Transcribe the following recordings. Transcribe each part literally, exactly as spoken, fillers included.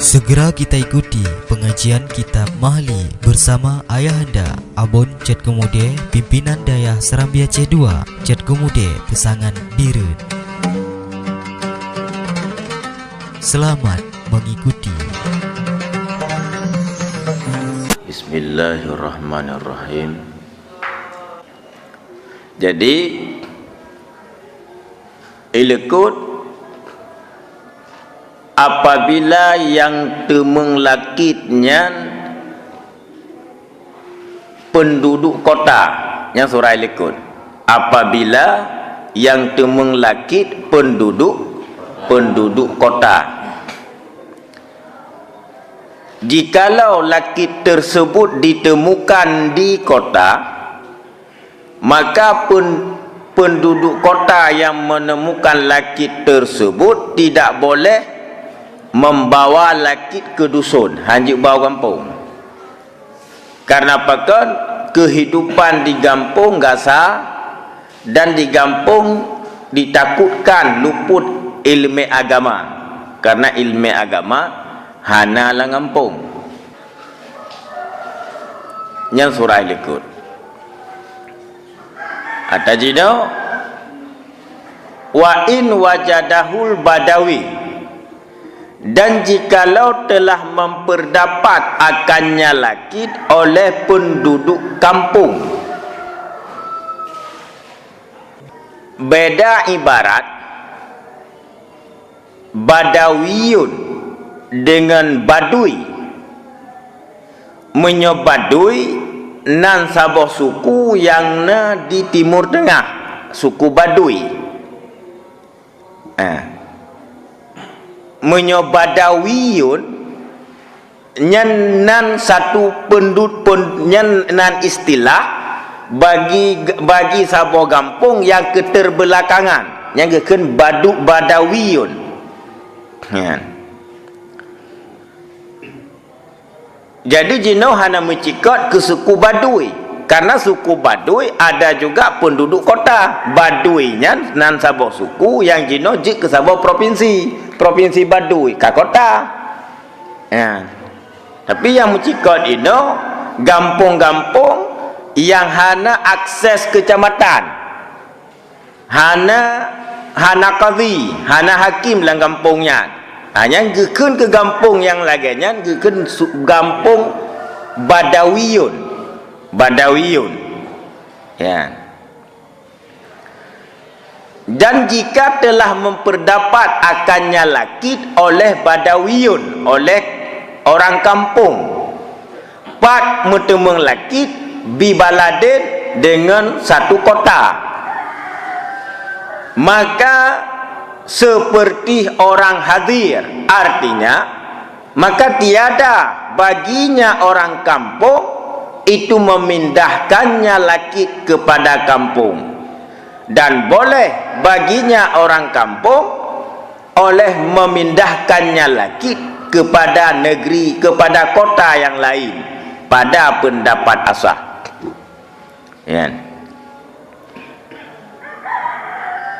Segera kita ikuti pengajian kitab Mahli bersama Ayahanda Abon Cot Keumude, Pimpinan Dayah Serambi Aceh dua, Cot Keumude, Peusangan Bireuen. Selamat mengikuti. Bismillahirrahmanirrahim. Jadi, ileukot apabila nyang teumeung lakit nyan penduduk kota, nyang surah ileukot. Apabila nyang teumeung lakit penduduk, penduduk kota. Jikalau lakit tersebut ditemukan di kota, maka pen-, penduduk kota yang menemukan lakit tersebut tidak boleh membawa lakit ke dusun, hanjeuet ba u gampông. Karena pakon? Kehidupan di gampông gasa dan di gampông ditakutkan luput ileumèe agama, karena ileumèe agama hana lam gampông. Nyan surah ileukot. Ata jinoe, "Wa in wajadahul badawi," dan jikalau telah memperdapat akannya lakit oleh penduduk kampung. Beda ibarat badawiyun dengan badui. Meunyoe badui nan saboh suku nyang na di Timur Tengah, suku Badui. Eh. Meunyoe badawiyun, nyan nan satu pendut-, pen-, nyan nan istilah bagi, bagi saboh gampông nyang keterbelakangan, nyang geukheun badu-, badawiyun. Nyan. Jadi jinoe hana meucikot keu suku Badui, karena suku Badui ada juga penduduk kota. Badui nyan nan saboh suku nyang jinoe jeuet keu saboh propinsi. Propinsi Badui ka kota. Ya. Tapi nyang meucikot inoe gampông-gampông nyang hana akses kecamatan. Hana, hana kadhi, hana hakim lam gampông nyan. Ha, nyan geukheun keu gampông nyang lagèe nyan, geukheun su-, gampông badawiyun. Badawiyun. Ya. Dan jika telah memperdapat akannya lakit oleh badawiyun, oleh orang kampung, pat meuteumeung lakit bibaladin deungon satu kota. Maka seperti orang hadir, artinya, maka tiada baginya orang kampung itu memindahkannya lakit kepada kampung, dan boleh baginya orang kampung oleh memindahkannya lakit kepada negeri, kepada kota yang lain, pada pendapat asah. Ya.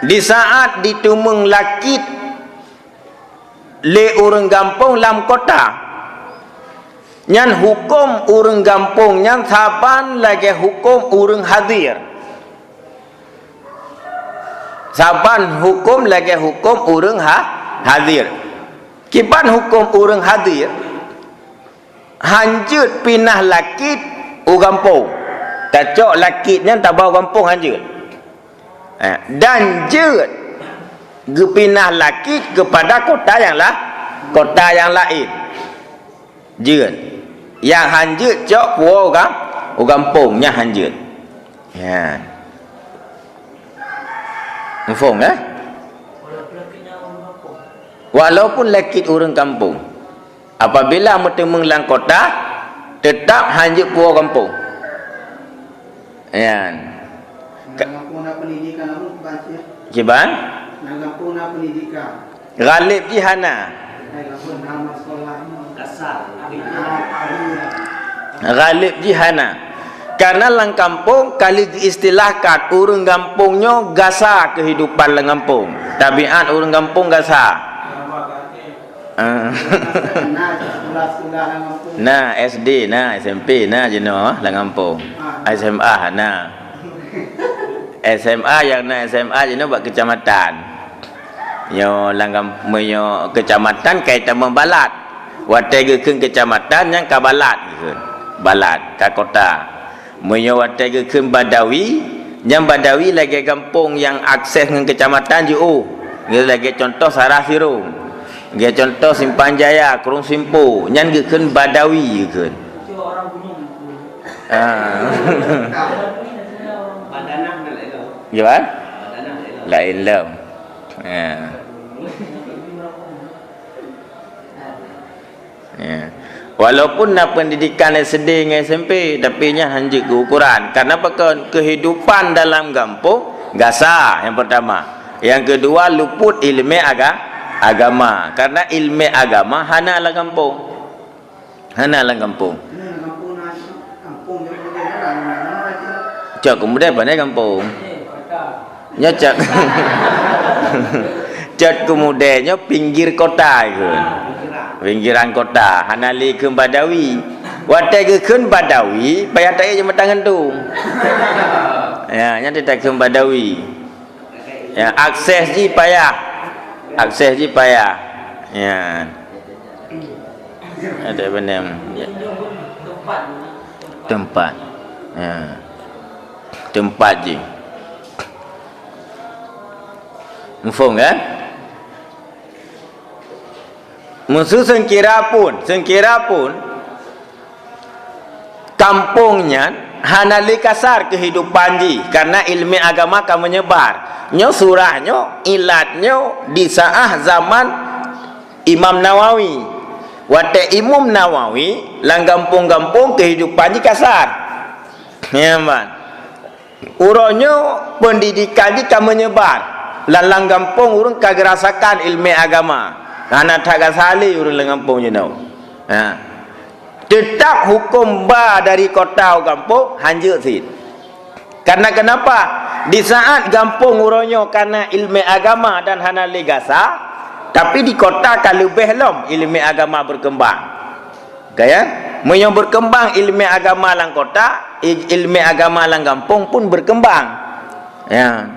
Di saat diteumeung lakit lé ureuëng gampông lam kota, nyan huköm ureuëng gampông nyan saban lagée huköm ureuëng hadir. Saban huköm lagée huköm ureuëng ha-, hadir. Kiban huköm ureuëng hadir, hanjeuet pinah lakit u gampông. Tacok lakit nyan taba u gampông hanjeuet. Eh, dan jeuet geupinah lakit keupada kota nyang la-, kota nyang laén. Jeuet. Nyang hanjeuet cok puwoe u gam-, u gampông, nyan hanjeuet. Ya. Muphom, eh? Walaupun lakit ureuëng kampung. Apabila meuteumeung lam kota, teutap hanjeuet puwoe gampông. Nyan. Ka- Lam gampông na pendidikan, namun kiban, Syekh? Kiban? Lam gampông na pendidikan. Ghalib jih hana. Ghalib jih hana. Karena lam kampung, ka lheueh geuistilahkan ureuëng gampông nyoe gasa keuhidupan lam gampông. Tabiat ureuëng gampông gasa. Ah. Na sekolah-sekolah lam gampông. Na S D, na S M P, na jinoe lam gampông. Ah. S M A na. S M A nyang na S M A jinoe bak kecamatan. Nyoe lam gam-, meunyoe kecamatan ka itamong balat. Watèe geukheun kecamatan nyan ka balat geukheun. Balat, ka kota. Meunyoe watèe geukheun Badawi, nyan Badawi lagèe gampông nyang akses ngon kecamatan jiôh. Lagèe contoh Sarah Sirong. Lagèe contoh Simpang Jaya, Krueng Simpo. Nyan geukheun Badawi geukheun. Ah. Gimana? Laén lom. Ya. Ya. Walaupun na pendidikan S D ngon S M P, tapi nyan hanjeuet keu ukuran. Karena pakon? Kehidupan dalam gampông gasa, yang pertama. Yang kedua, luput ilmu aga-, agama. Karena ilmu agama hana lam gampông. Hana lam gampông. Cok keumudèe pandai gampông. Nyoe cok, cok keumudèe nyoe pinggir kota geukheun. Pinggiran kota, hana lé kheun Badawi. Watèe geukheun Badawi, payah taék jeuet meutangan tu. Ya, nyan teuh takheun Badawi. Ya, akses jih payah. Akses jih payah. Ya. Ada benar. Ya. Tempat. Ya. Tempat jih. Muphom kan? Meuseu seukira pun, seukira pun kampông nyan hana lé kasar keuhidupan jih, karena ilmu agama ka meunyebar. Nyoe surah nyoe, ilat nyoe di saat zaman Imam Nawawi. Watèe Imam Nawawi lam gampông-gampông keuhidupan jih kasar. Ya, man. Uroe nyoe pendidikan jih ka meunyebar. Lam, lam gampông ureueng ka geurasakan ilmu agama. Hana that gasa lé ureueng lam gampông jinoe. Ha. Teutap huköm ba dari kota u gampông hanjeuet cit. Karena kenapa? Di saat gampông uroe nyoe kana ilmu agama dan hana lé gasa, tapi di kota ka leubeh lom ilmu agama berkembang. Ka ya? Meunyoe berkembang ilmu agama lam kota, i-, ilmu agama lam gampông pun berkembang. Ya.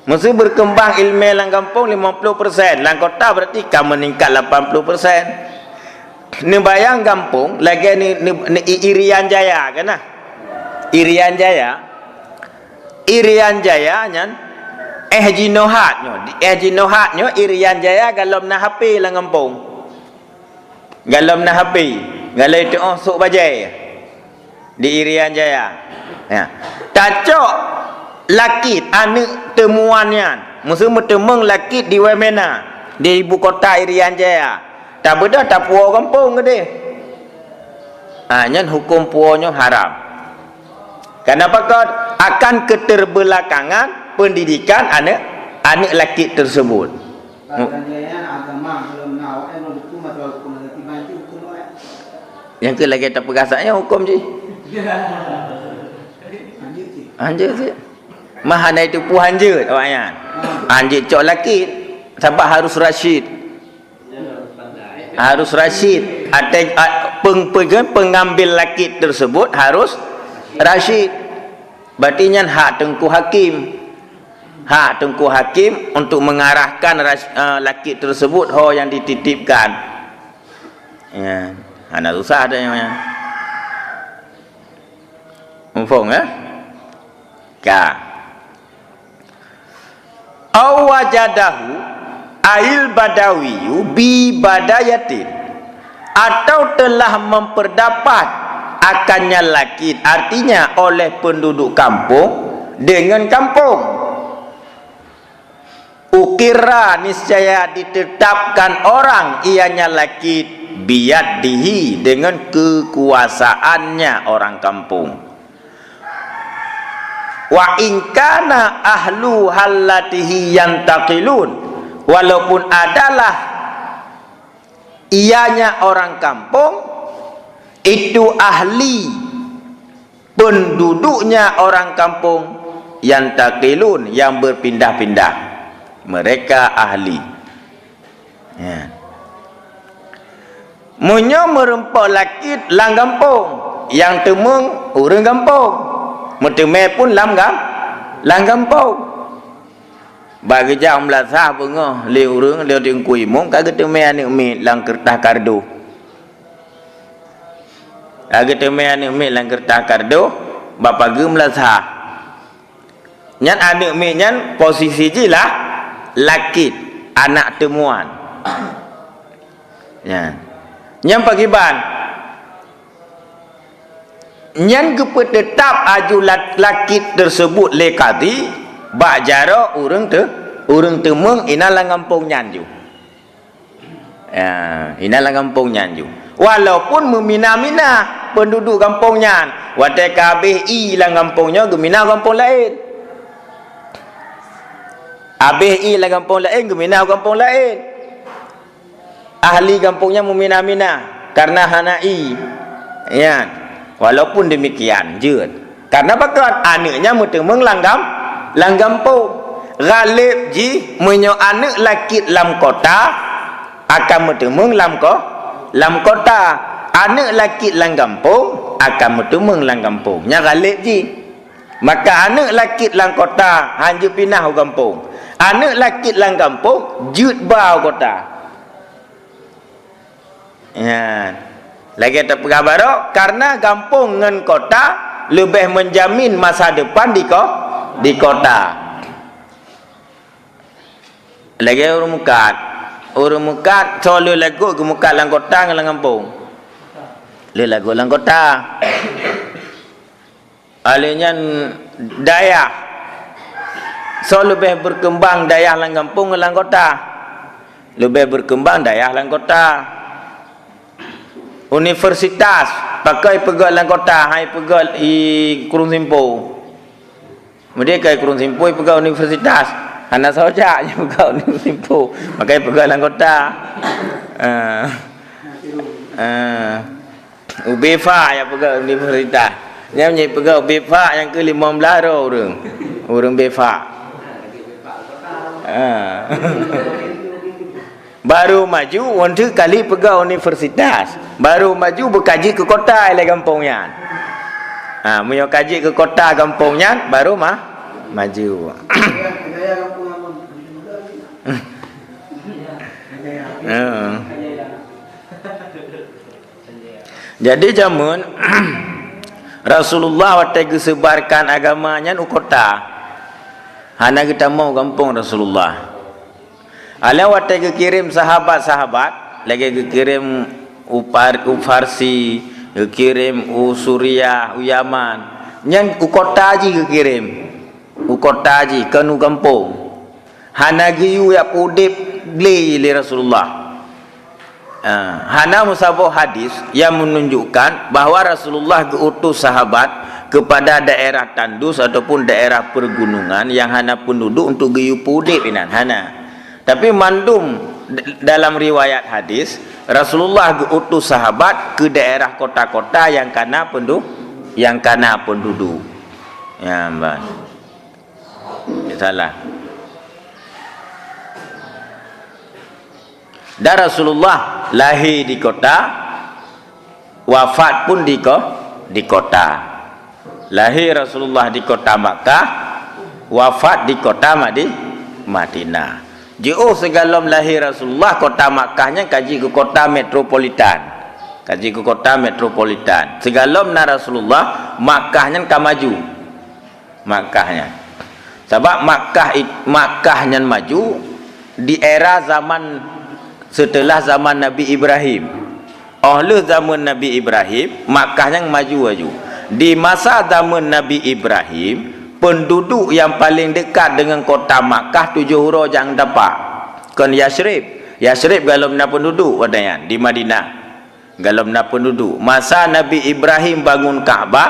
Meuseu berkembang ilmu lam gampông lima puluh persen, lam kota berarti ka meningkat lapan puluh persen. Neubayang gampông lagèe ni, ni, ni, i-, Irian Jaya kan nah? Irian Jaya. Irian Jaya nyan, eh, jinohat nyoe. Di, eh, jinohat nyoe Irian Jaya golom na H P lam gampông. Golom na H P, golom teuôh sôk bajèe di Irian Jaya. Ya. Tacok lakèt aneuk teumuan nyan, meuseu meuteumeung lakèt di Wamena, di ibu kota Irian Jaya. Tabeudôh tapuwoe gampông keudéh. Ah, nyan huköm puwoe nyoe haram. Karena pakon? Akan keterbelakangan pendidikan aneuk, aneuk lakèt tersebut. Bahkan dia yang agama belum tahu, eh, belum hukum atau hukum lagi bantu hukum orang. Nyang keu lagèe tapeugah saat nyoe huköm jih. Lanjut sih. Hanjeuet cit. Mah hana itu pun hanjeuet awak nyan. Hanjeuet cok lakèt. Sabab harus rasyid. Harus rasyid. Atau, a, peng-, peng-, pengambil lakèt tersebut harus rasyid. Berarti nyan hak Teungku Hakim. Hak Teungku Hakim untuk mengarahkan ras-, eh, lakèt tersebut ho yang dititipkan. Ya, hana susah dah nyan. Muphom, ya? Ka. Au wajadahu ail badawiyu bi badayatin, atau telah memperdapat akannya lakèt, artinya oleh penduduk kampung dengan kampung. Ukirra, niscaya ditetapkan orang ianya lakèt, biyadihi, dengan kekuasaannya orang kampung. Wa in kana ahlu hallatihi yantaqilun, walaupun adalah ianya orang kampung, itu ahli penduduknya orang kampung, yantaqilun, yang berpindah-pindah. Mereka ahli. Ya. Meunyoe meureumpok lakit lam gampông, nyang teumeung ureuëng gampông, meuteumé pun lam gam-, lam gampông. Bak geujak meulasah beungoh lé ureuëng, lé Teungku Imum, ka geuteumé aneuëk miet lam keureutah kardus. Ka geuteumé aneuëk miet lam keureutah kardus, bak pageue meulasah. Nyan aneuëk miet nyan posisi jih lah lakit, anak teumuan. Nyan. Nyan pakriban? Nyan geupeuteutab aju la-, lakit teuseubut lé kadhi bak jaroe ureuëng teu-, ureuëng teumeung inan lam gampông nyan ju. Ya, inan lam gampông nyan ju. Walaupun meumina-mina peunduduek gampông nyan, watée ka habéh ié lam gampông nyoe geumina u gampông laén. Habéh ié lam gampông laén, geumina u gampông laén. Ahli gampông nyan meumina-mina kareuna hana ié. Ya. Walaupun demikian, jeuet. Kareuna pakon? Aneuëk nyan meuteumeung lam gam-, lam gampông. Ghaleb jih, meunyoe aneuëk lakit lam kota, akan meuteumeung lam ko-, lam kota. Aneuëk lakit lam gampông, akan meuteumeung lam gampông. Nyan ghaleb jih. Maka aneuëk lakit lam kota, han jeuet pinah u gampông. Aneuëk lakit lam gampông, jeuet ba u kota. Nyan. Lagée tapeugah baroe, kareuna gampông ngon kota leubeh menjamin masa depan di ko-, di kota. Lagée ureuëng meukat. Ureuëng meukat, soe le lagot geumeukat lam kota ngon lam gampông? Le lagot lam kota. Oleh nyan dayah. Soe leubeh berkembang dayah lam gampông ngon lam kota? Leubeh berkembang dayah lam kota. Universitas, pakon ipeugét lam kota, han ipeugét i Krueng Simpo. Meudeh ka i Krueng Simpo ipeugét universitas. Hana soe jak ipeugét Krueng Simpo. Maka ipeugét lam kota. Ah. Ah. Ubé Fa nyang peugah universitas. Nyang nyoe peugah Ubé Fa nyang keu limong blaih droe ureuëng. Ureuëng Bé Fa. Ha. Baru maju, wan teuk kali peugah universitas. Baru maju beukaji keu kota ilée gampông nyan. Ha, meunyoe kaji keu kota gampông nyan, baru mah maju. Ha. Jadi jameun Rasulullah watée geusebarkan agama nyan u kota, hana geutamong u gampông Rasulullah. Alah watée geukirém sahabat-sahabat, lagée geukirém u Par-, u Farsi, geukirém u Suriah, u Yaman, nyan u kota jih geukirém. U kota jih, kon u gampông. Hana geuyue jak peuudeb glé lé Rasulullah. Ah, hana meusaboh hadis nyang meununjukkan bahwa Rasulullah geu-utus sahabat keupada daerah tandus ataupun daerah peugunungan nyang hana peunduduek untuk geuyue peuudeb inan, hana. Tapi mandum d-, dalam riwayat hadis, Rasulullah geu-utus sahabat keu daerah kota-kota nyang kana peundu-, nyang kana peunduduek. Ya, ban. Salah. Dan Rasulullah lahé di kota, wafat pun di ko-, di kota. Lahé Rasulullah di kota Makkah, wafat di kota Madi-, Madinah. Jiôh sigohlom lahé Rasulullah, kota Makkah nyan ka jeuet keu kota metropolitan. Ka jeuet keu kota metropolitan. Sigohlom na Rasulullah, Makkah nyan ka maju. Makkah nyan. Sabab Makkah it-, Makkah nyan maju di era zaman seuteulah zaman Nabi Ibrahim. Óh lheueh zaman Nabi Ibrahim, Makkah nyan maju laju. Di masa zaman Nabi Ibrahim, peunduduek nyang paleng deukat deungon kota Makkah tujoh uroe jak ngon tapak. Kon Yasrib. Yasrib gohlom na peunduduek watée nyan di Madinah. Gohlom na peunduduek. Masa Nabi Ibrahim bangun Ka'bah,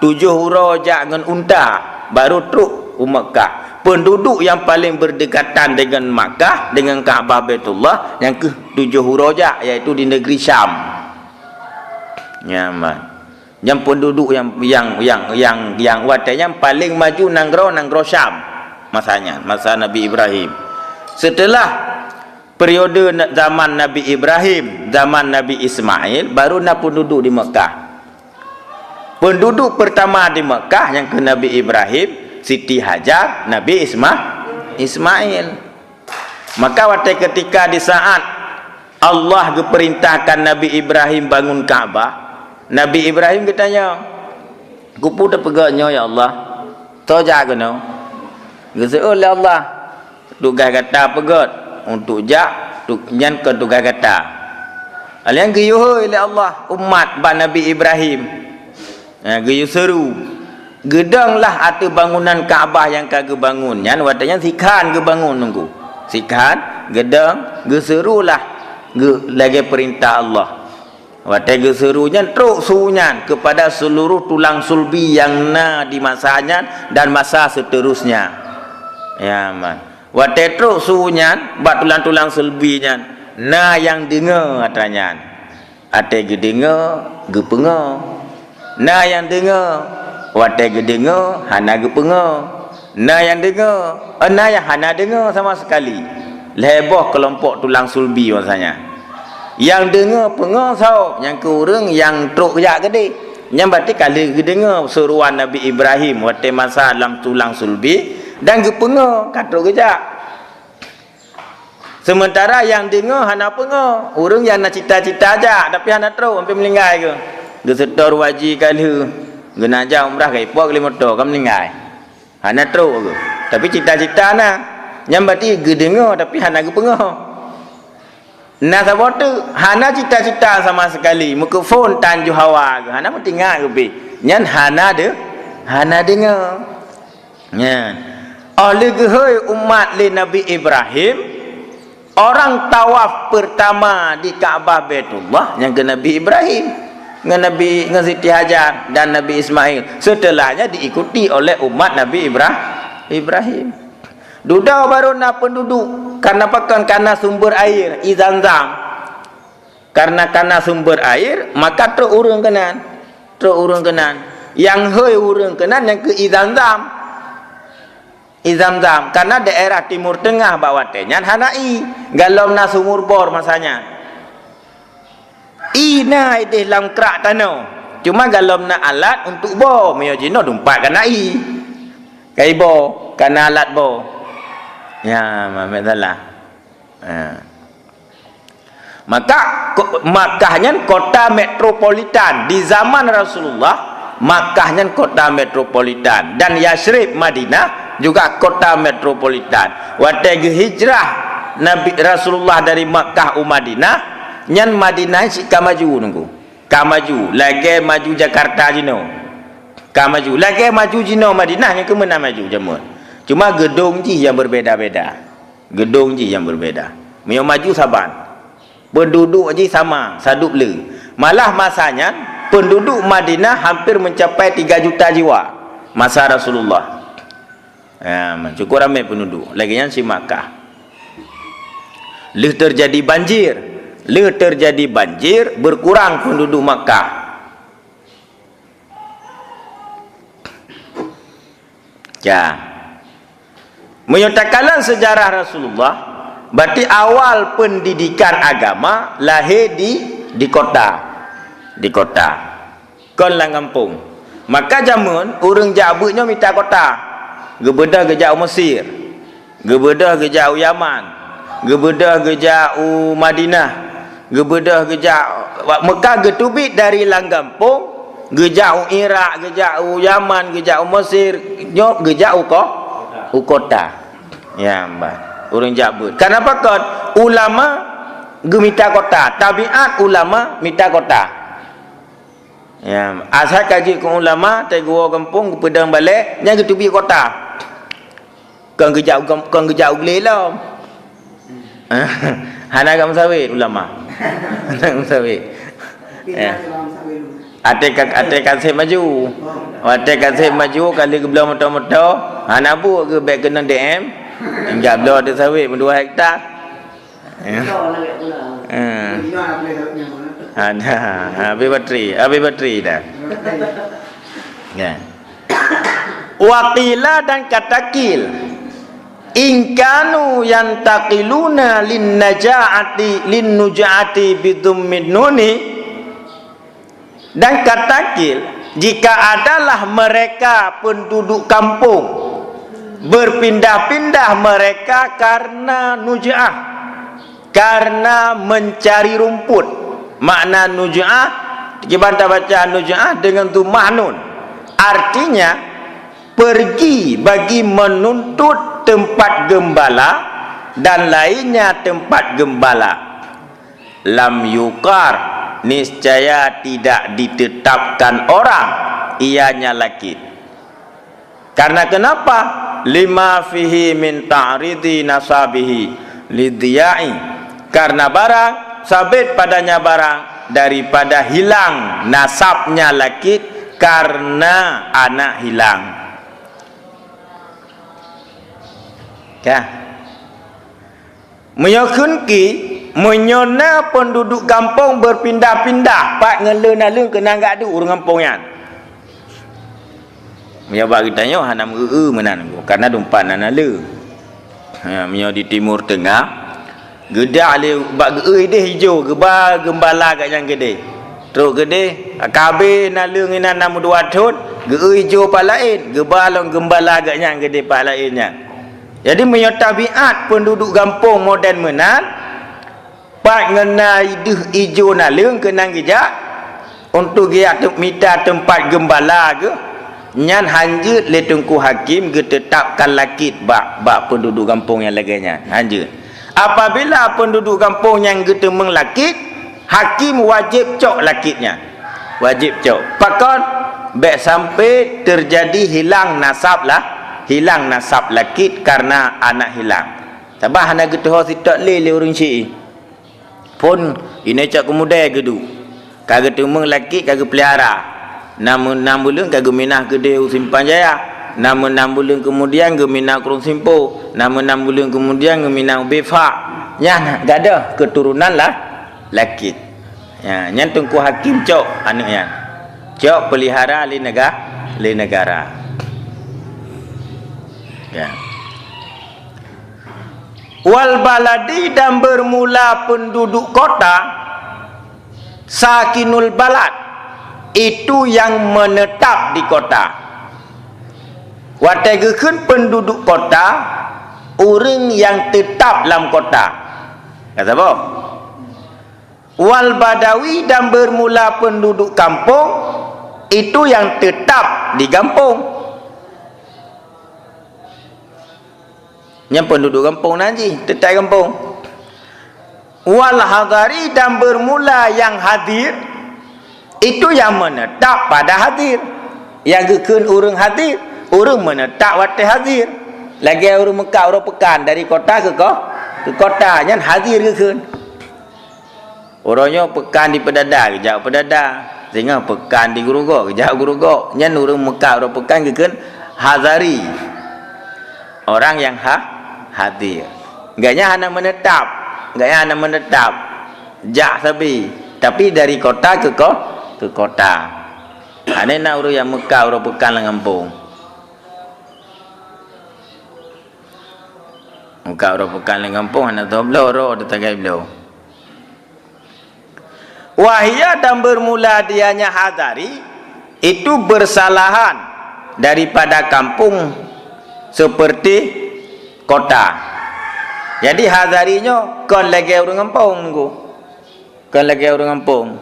tujoh uroe jak ngon unta, baru trok u Makkah. Peunduduek nyang paleng berdekatan deungon Makkah, deungon Ka'bah Baitullah, nyang keuh tujoh uroe jak, yaitu di negeri Syam. Nyan ban. Nyang peunduduek nyang, nyang, nyang, nyang, nyang watée nyan paleng maju nanggroe, nanggroe Syam. Masa nyan, masa Nabi Ibrahim. Seuteulah periode na-, zaman Nabi Ibrahim, zaman Nabi Ismail, baru na peunduduek di Mekah. Peunduduek peurtama di Mekah nyang keuh Nabi Ibrahim, Siti Hajar, Nabi Isma-, Ismail. Maka watée keutika di saat Allah geupeurintahkan Nabi Ibrahim bangun Ka'bah, Nabi Ibrahim geutanyong, "Keupeue tapeugét nyoe, ya Allah? Soe jak keunoe?" Geuseuôt lé Allah, "Tugaih gata peugét untuk jak, tu-, nyan kon tugaih gata." Alheuh nyan geuyue hôi lé Allah umat bak Nabi Ibrahim. Ha, geuyue seuru, "Geudonglah ateueh bangunan Ka'bah nyang ka geubangun nyan." Watée nyan sikhan geubangun nunggu. Sikhan, geudong, geuseurulah geu-, lagée peurintah Allah. Watée geuseuru nyan, trok su nyan kepada seluruh tulang sulbi nyang na di masa nyan dan masa seterusnya. Ya, man. Watée trok su nyan bak tulang-tulang sulbi nyan, na nyang deungoe atra nyan. Watée geudeungoe, geupeungoe. Na nyang deungoe, watée geudeungoe, hana geupeungoe. Na nyang deungoe, eh, na nyang hana deungoe sama sekali. Lhée boh keulompok tulang sulbi masa nyan. Nyang deungoe peungoe saboh, nyang keu ureuëng nyang trok jak keudeh. Nyan berarti ka lheueh geudeungoe seuruan Nabi Ibrahim watée masa lam tulang sulbi dan geupeungoe ka trok geujak. Sementara nyang deungoe hana peungoe, ureuëng nyang na cita-cita jak tapi hana trok, sampai meuninggai keuh. Geuseutôt ruwaji ka lheueh, geunaja umrah ka ipok lé moto, ka meuninggai. Hana trok keuh. Tapi cita-cita na. Nyan berarti geudeungoe tapi hana geupeungoe. Na saboh teuk hana cita-cita sama sekali, meukeufon tan ju hawa keuh, hana meutingat keuh pih. Nyan hana de-, hana deungoe. Nyan. Óh lheueh geuhôi umat lé Nabi Ibrahim, orang tawaf pertama di Ka'bah Baitullah nyang keu Nabi Ibrahim, ngon Nabi, ngon Siti Hajar dan Nabi Ismail. Setelahnya diikuti oleh umat Nabi Ibra-, Ibrahim. Dudoe barô na peunduduek, karena pakon? Karena sumber air, i Zamzam. Karena, karena sumber air, maka trok ureuëng keunan. Trok ureuëng keunan. Nyang hôi ureuëng keunan nyang keu i Zamzam. I Zamzam. Karena daerah Timur Tengah bak watée nyan hana i. Galom na sumur bor masa nyan. I na ideh lam krak tanoh. Cuma galom na alat untuk boh. Meunyoe jinoe dumpat ka na i. Ka i boh. Ka na alat boh. Ya, mamet salah. Ha. Maka, ko-, Makkah nyan kota metropolitan. Di zaman Rasulullah, Makkah nyan kota metropolitan. Dan Yasrib, Madinah, juga kota metropolitan. Watée geuhijrah Nabi Rasulullah dari Makkah u Madinah, nyan Madinah cit ka maju nunggu. Ka maju, lagée maju Jakarta jinoe. Ka maju, lagée maju jinoe Madinah nyang keu meunan maju jameun. Cuma geudong jih nyang berbeda-beda. Geudong jih nyang berbeda. Meunyoe maju saban. Peunduduek jih sama, sadub le. Malah masa nyan, peunduduek Madinah hampir mencapai tiga juta jiwa masa Rasulullah. Ya, cukup ramé peunduduek. Lagée nyan si Makkah. Lheueh terjadi banjir. Lheueh terjadi banjir, berkurang penduduk Makkah. Ya. Meunyoe takalon sejarah Rasulullah, berarti awal pendidikan agama lahé di, di kota. Di kota. Kon lam gampông. Maka jameun ureuëng jak beuet nyoe mita kota. Geubeudôh geujak u Mesir. Geubeudôh geujak u Yaman. Geubeudôh geujak u Madinah. Geubeudôh geujak, Mekah geuteubiet dari lam gampông, geujak u Irak, geujak u Yaman, geujak u Mesir, nyoe geujak u ko-, u kota. Ya, bah. Ureuëng jak beuet. Kenapa kon? Ulama geumita kota. Tabiat ulama mita kota. Ya, asai ka jeuet keu ulama, tai geuwoe gampông, geupeudong balée, nyan geuteubiet kota. Kon geujak u gam-, kon geujak u glé lom. Hana ka meusawét ulama. Hana ka meusawét. Ya. Até ka, até ka sép maju. Até ka sép maju, ka lheueh geubloe moto-moto, hana buet geuh, bék keunong D M. Inggak bloe até sawét meudua hekta. Ya. Eh. Ada. Habis bateri, habis bateri dah. Ya. Waqila dan kata qil. In kanu yantaqiluna lin naja'ati, lin nuja'ati bidhummin nuni. Dan kata qil, jika adalah mereka penduduk kampung, berpindah-pindah mereka karena nuja'ah, karena mencari rumput. Makna nuja'ah, kiban tabaca nuja'ah dengan dhammah nun. Artinya, pergi bagi menuntut tempat gembala dan lainnya tempat gembala. Lam yuqar, niscaya tidak ditetapkan orang, ianya lakit. Karena kenapa? Lima fihi min ta'ridi nasabihi lidhiya'i. Karena barang, sabit padanya barang daripada hilang nasabnya lakit karena anak hilang. Ka. Meunyoe kheun ki, meunyoe na penduduk gampông beupindah-pindah, pat ngon le naleueng keunan gak duek ureuëng gampông nyan. Meunyoe bak geutanyoe hana meu-eu meunan, karena dumpat na naleueng. Ha, meunyoe di Timur Tengah, geudak lé bak geu-eu ideh ijo, geuba geumbala gak nyang geude. Trok geude, ka habéh naleueng inan na meudua thon, geu-eu ijo pat laén, geuba lom geumbala gak nyang geude pat laén nyan. Jadi, meunyoe tabiat penduduk gampông moden meunan, pat ngon na ideh ijo naleueng keunan geujak, untuk geujak te-, mita teumpat geumbala geuh, nyan hanjeuet lé Teungku Hakim geuteutapkan lakit bak, bak penduduk gampông nyang lagée nyan. Hanjeuet. Apabila penduduk gampông nyang geuteumeung lakit, hakim wajéb cok lakit nyan. Wajéb cok. Pakon? Bék sampai teujadi hilang nasab lah, hilang nasab lakit karena anak hilang. Sabab hana geutuho sitok lé lé ureuëng syiek. Phon, inoe cok keumudai geuduek. Ka geuteumeung lakit, ka geupeulihara. Nam, nam buleuen ka geuminah keudeh u Simpang Jaya. Nam, nam buleuen keumudian geuminah u Krueng Simpo. Nam, nam buleuen keumudian geuminah u Bifak. Nyan gadôh keuturonan lah lakit. Ya, nyan Teungku Hakim cok aneuëk nyan. Cok peulihara lé nega-, lé negara. Ya. Wal baladi, dan bermula penduduk kota, sakinul balad, itu yang menetap di kota. Watée geukheun penduduk kota, ureuëng nyang teutap lam kota. Kata boh. Wal badawi, dan bermula penduduk kampung, itu yang tetap di gampông. Nyang penduduk gampông nan jih, tetap gampông. Wal hadari, dan bermula yang hadir, itu yang menetap pada hadir. Nyang geukheun ureuëng hadir, ureuëng menetap watée hadir. Lagée ureuëng meukat uroe peukan dari kota ke ko-, ke kota, nyan hadir geukheun. Uroe nyoe peukan di Peudada, geujak Peudada. Singoh peukan di Geurugok, geujak Geurugok. Nyan ureuëng meukat uroe peukan geukheun hadari. Orang yang ha-, hadir. Gobnyan hana menetap. Gobnyan hana menetap. Jak sabe. Tapi dari kota ke ko-, ke kota. Hana na ureuëng nyang meukat uroe peukan lam gampông. Meukat uroe peukan lam gampông hana teuh bloe, uroe teuh tagai bloe. Wahia, dan bermula dianya hadari, itu bersalahan daripada kampung seperti kota. Jadi hadari nyoe kon lagée ureuëng gampông, Teungku. Kon lagée ureuëng gampông.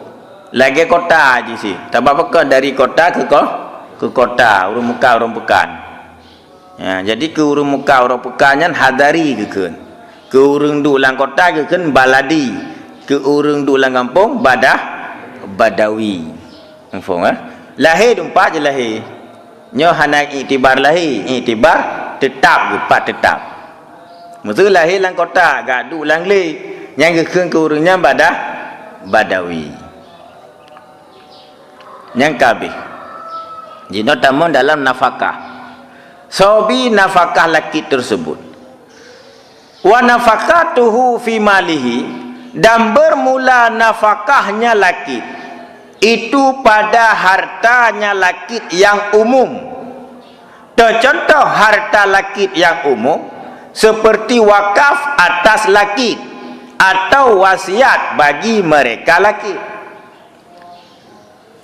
Lagée kota jih sit. Sabab pakon dari kota ke ko-, ke kota, ureuëng meukat uroe peukan. Ya, jadi keu ureuëng meukat uroe peukan nyan hadari geukheun. Keu ureuëng duek lam kota geukheun baladi. Keu ureuëng duek lam gampông badah, badawi. Muphom, eh? Lahé dumpat jih lahé. Nyoe hana iktibar lahé, iktibar teutap geupat teutap. Meuseu lahé lam kota, gak duek lam glé, nyang geukheun keu ureuëng nyan badah, badawi. Nyang ka habéh. Jinoe tamong dalam nafakah. Soe bi nafakah lakit tersebut. Wa nafaqatuhu fi malihi, dan bermula nafakahnya lakit itu pada hartanya lakit yang umum. Teucontoh harta lakit nyang umum, Seperti wakaf atas lakit atau wasiat bagi mereka lakit.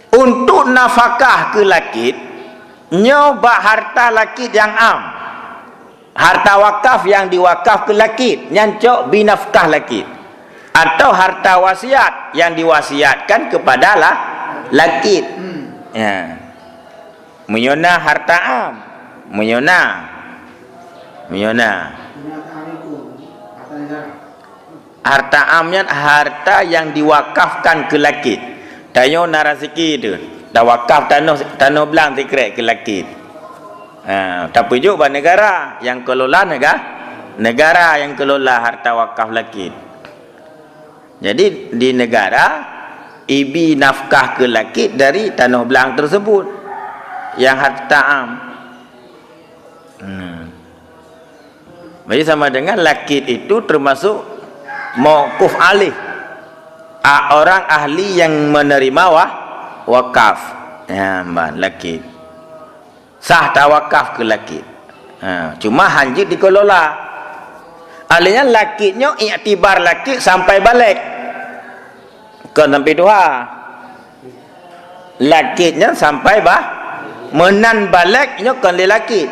Untuk nafakah keu lakit, nyoe bak harta lakit nyang am. Harta wakaf nyang diwakaf keu lakit, nyan cok binafkah lakit. Atau harta wasiat nyang diwasiatkan kepada la-, lakit. Ya. Meunyoe na harta am, meunyoe na, meunyoe na. Harta am nyan harta nyang diwakafkan keu lakit. Tanyoe na raseuki teuh, tawakaf tanoh, tanoh blang sikrek keu lakit. Ha, tapeujok bak negara, nyang kelola nega-, negara nyang kelola harta wakaf lakit. Jadi, di negara ibi nafkah keu lakit dari tanoh blang tersebut, nyang harta am. Hmm. Jadi sama dengan lakit itu termasuk mauquf alaih. A-, orang ahli yang menerima wa-, wakaf. Ya, ban lakit. Sah tawakaf keu lakit. Ha, cuma hanjeuet dikelola. Alheuh nyan lakit nyoe iktibar lakit sampai balek. Kon sampai tuha. Lakit nyan sampai bah, meunan balek nyoe kon lé lakit.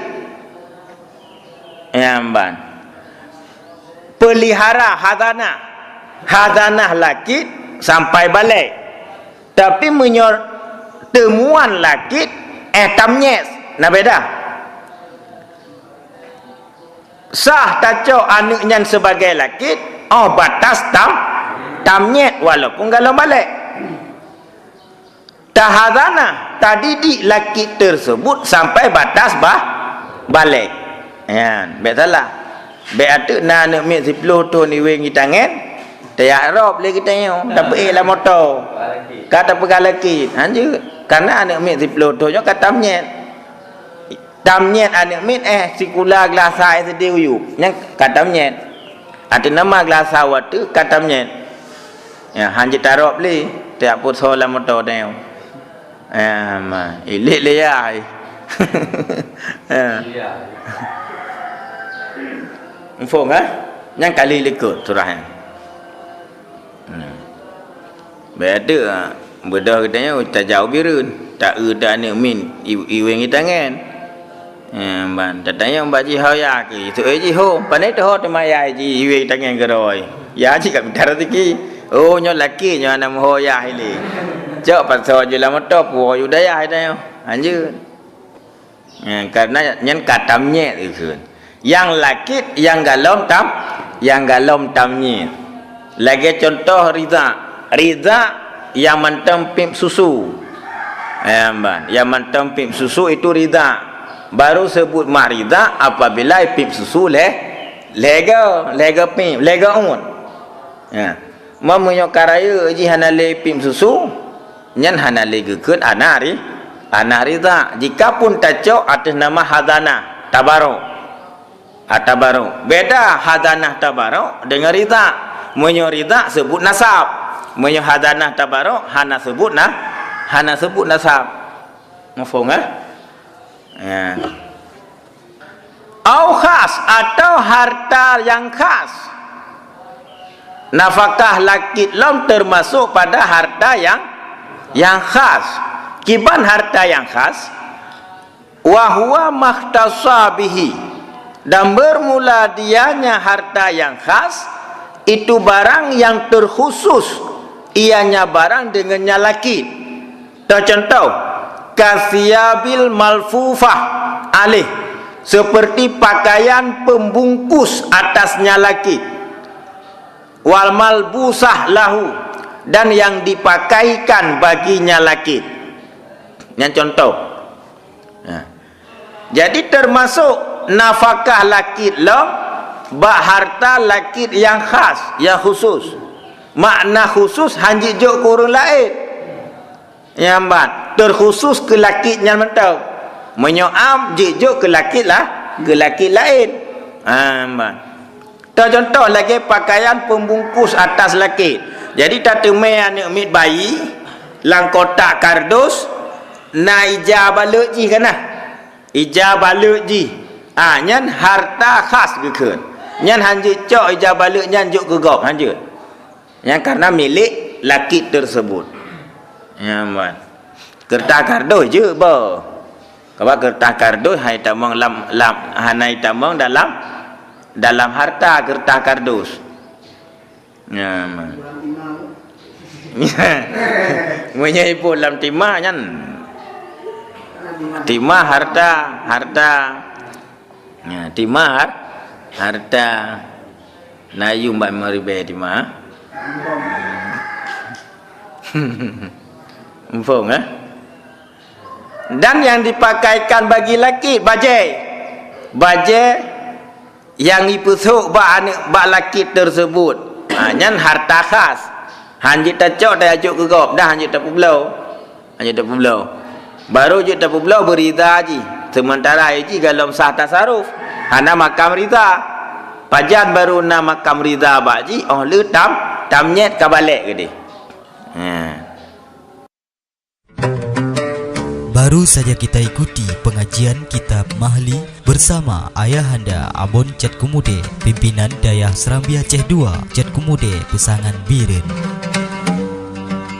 Nyang ban. Peulihara hazanah. Hazanah lakit sampai balek. Tapi meunyoe teumuan lakit, eh, tamyiz, na beda. Sah tacok aneuk nyan sebagai lakit, oh batas tam-, tamyiz walaupun golom balek. Tahazanah, tadidik lakit tersebut sampai batas bah, balek. Nyan, bèk salah. Bèk ateueh na aneuk miet siploh thon iweng itangen, tajak rôb lé geutanyoe, tapeuék lam moto. Ka tapeugah lakit, hanjeuet. Karena aneuk miet siploh thon nyoe ka tamyiz. Tamyiz aneuk miet, eh, sikula glasa S D u yup. Nyan ka tamyiz. Ateueh nama glasa watèe ka tamyiz. Ya, hanjeuet tarôb lé, tajak peusoe lam moto tanyoe. Ya, ma, ilék lé ya. Ya. Muphom, ha? Nyan kali likot surah nyan. Hmm. Bèk ateueh, beudôh geutanyoe tajak u Bireuen, ta-eu teuh aneuk miet i-, iweng itangen. Eh, ban, tatanyong bak jih ho ya keuh, seuôt jih ho, pane teuho teuma ya jih iweng itangen keudroe. Ya jih ka mita raseuki. Oh, nyoe lakèe nyoe hana meuho ya ilèe. Cok pasoe jih lam moto, puwoe ju dayah geutanyoe. Hanjeuet. Eh, karena nyan ka tamyiz dikheun. Nyang lakèe, nyang golom tam-, nyang golom tamyiz. Lagèe cuntoh ridha. Ridha nyang mantong piep susu. Eh, ban, nyang mantong piep susu itu ridha. Baru seubut mak ridha apabila piep susu lhèe, lhèe go, lhèe go piep, lhèe go uet. Ya. Meunyoe ka rayeuk jih hana lé piep susu, nyan hana lé geukheun anak ri-, anak ridha. Jikapun tacok ateueh nama hazanah, tabarok. Ha, tabarok. Beda hazanah tabarok deungon ridha. Meunyoe ridha seubut nasab. Meunyoe hazanah tabarok hana seubut na-, hana seubut nasab. Muphom, eh? Ya. Au khas, atau harta nyang khas. Nafakah lakèe lom teumasok pada harta nyang, nyang khas. Kiban harta nyang khas, wa huwa makhtassa bihi, dan bermula dianya harta nyang khas, itu barang nyang terkhusus, ianya barang deungon nyang lakèe. Teucontoh, kasiyabil malfufah alaih, seperti pakaian pembungkus atas nyang lakèe, wal malbusah lahu, dan yang dipakaikan bagi nyang lakèe. Nyan contoh. Nah. Jadi, termasuk nafakah lakèe lom bak harta lakèe nyang khas, nyang khusus. Makna khusus hanjeuet jok keu ureueng laén. Nyang ban, terkhusus keu lakèe nyan mantong. Meunyoe am, jeuet jok keu lakèe lah, keu lakèe laén. Ha, ban. Teucontoh lagèe pakaian pembungkus atas lakèe. Jadi, tateumé aneuk miet bayi lam kotak kardus, na ija baleuet jih ka na. Ija baleuet jih. Ah, nyan harta khas geukheun. Nyan hanjeuet cok ija balek nyan jok keu gob, hanjeuet. Nyan karena milik laki tersebut. Nyan ban. Keureutas kardus jeuet boh. Kaba keureutas kardus hai tamong lam, lam, hana tamong dalam, dalam harta keureutas kardus. Nyan ban. Meunyoe ibuet lam timah nyan. Timah harta, harta. Nyan, timah har-, harta. Na yum bak limong ribèe timah. Muphom, eh? Dan yang dipakaikan bagi laki, bajèe. Bajèe yang ipeusok bak aneuk, bak laki tersebut. Ha, nyan harta khas. Hanjeuet tacok tajok keu gob, dah hanjeuet tapeubloe. Hanjeuet tapeubloe. Baru jeuet tapeubloe beurida jih. Sementara jih golom sah tasaruf. Hana makam rida. Pajan baru na makam rida bak jih, oh lheueh tam, tamnyet ka balek keudeh. Ha. Baru saja kita ikuti pengajian kitab Mahli bersama Ayahanda Abon Cot Keumudèe, pimpinan Dayah Seurambia Aceh dua, Cot Keumudèe, Peusangan Bireuen.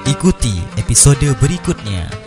Ikuti episode berikutnya.